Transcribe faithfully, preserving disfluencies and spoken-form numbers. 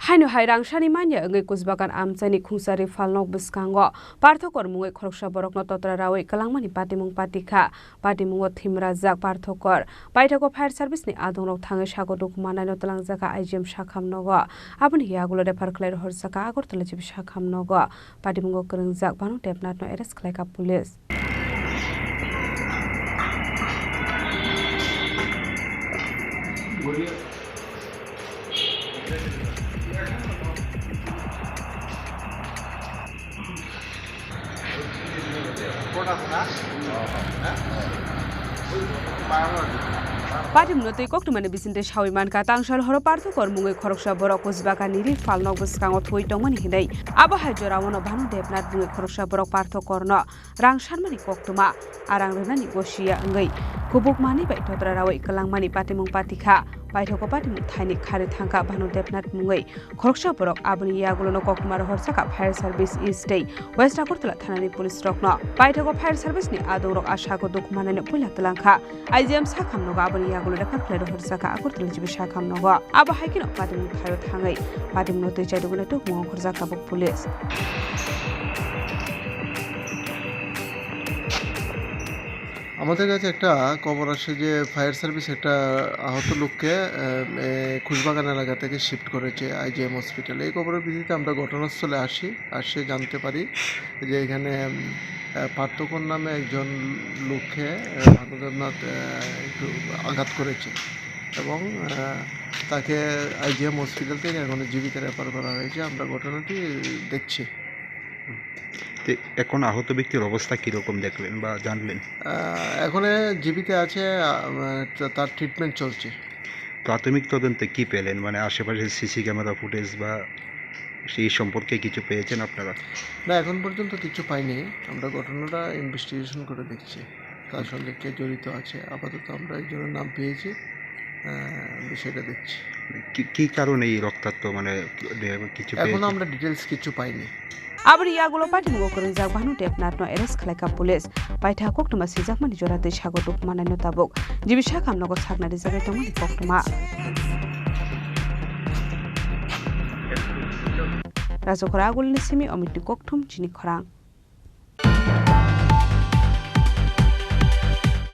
Haino hai rangsani manya wngwi Kusbagan amchaini khungsari phalnok bwskango Parthokor mungwi khoroksa borokno totra rawi kwlangmani patimung patikha. Patimungo thimrajak Parthokor. Paithakgo fire service ni adongrok thangwi sago dukhu mannaino twlangjakha I G M sakham nogo. Aboni yagulo refer khlai rohorjakha Agartala G B sakham nogo. Patimungo kwrwngjak Bhanu Debnath no arrest khlaikha police. Patimungno twi koktwmani bisingtwi sawi mankha, tangsal horo Parthokor mungwi khoroksa borok Kusbaga niri phalnok bwskango thwi tongmani hinwi. Abo hai jorao no Bhanu Debnath mungwi khoroksa borok Parthokor no rang sanmani koktwma, a rang rwnani gosia wngwi kubuk manwi bai totra rawi kwlangmani patimung patikha. Paithakgo patimung thaini kharwi thangkha Bhanu Debnath mungwi khoroksa borok. Aboni yagulono koktwma rohorjakha fire service east tei West Agartala thanani police rokno. Paithakgo fire service ni adongrok a sago dukhu mannaino puila twlangkha. I G M sakham nogo aboni yagulo refer khlai rohorjakha Agartala G B sakham nogo. Abo hai kheno patimung thaio thangwi patimungno twi chaidugwi tubungo khorjakha bo police. আমাদের কাছে একটা খবর আসে যে fire service একটা আহত লোককে, আহ, এ, খুশবাগান এলাকা থেকে শিফট করেছে আইজিএম হসপিটালে। এই খবরের ভিত্তিতে আমরা ঘটনাস্থলে আসি, আসে জানতে পারি যে এখানে, উম, আহ, পার্থকর নামে একজন লোককে, আহ, ভানুদেবনাথ, আহ, একটু আঘাত করেছে এবং, আহ, তাকে আইজিএম হসপিটাল থেকে এখন জিবিতে রেফার করা হয়েছে। আমরা ঘটনাটি দেখছি। তো এখন আহত ব্যক্তির অবস্থা কিরকম দেখলেন বা জানলেন? আহ, এখন এ জিবিতে আছে, আহ, তা-, তার ট্রিটমেন্ট চলছে। প্রাথমিক তদন্তে কি পেলেন? মানে, আশেপাশে সিসি ক্যামেরা ফুটেজ বা সেই সম্পর্কে কিছু পেয়েছেন আপনারা? না, এখন পর্যন্ত কিছু পাইনি। আমরা ঘটনাটা ইনভেস্টিগেশন করে দেখছি, তার সঙ্গে কে জড়িত আছে। আপাতত আমরা একজনের নাম পেয়েছি, আহ, বিষয়টা দেখছি। কি, কি কারণে এই রক্তাক্ত, মানে, কি, কিছু এখনো পেয়েছেন? আমরা ডিটেলস কিছু পাইনি। Aboni yagulo patimungo kwrwngjak Bhanu Debnath no arrest khlaikha police. Paitha koktwma swijakmani jora tei sago dukhu mannaino tabuk G B sakham nogo sakna rijagwi tongmani koktwma. Rajakhora agulini simi Omitni kokthum chini khorang.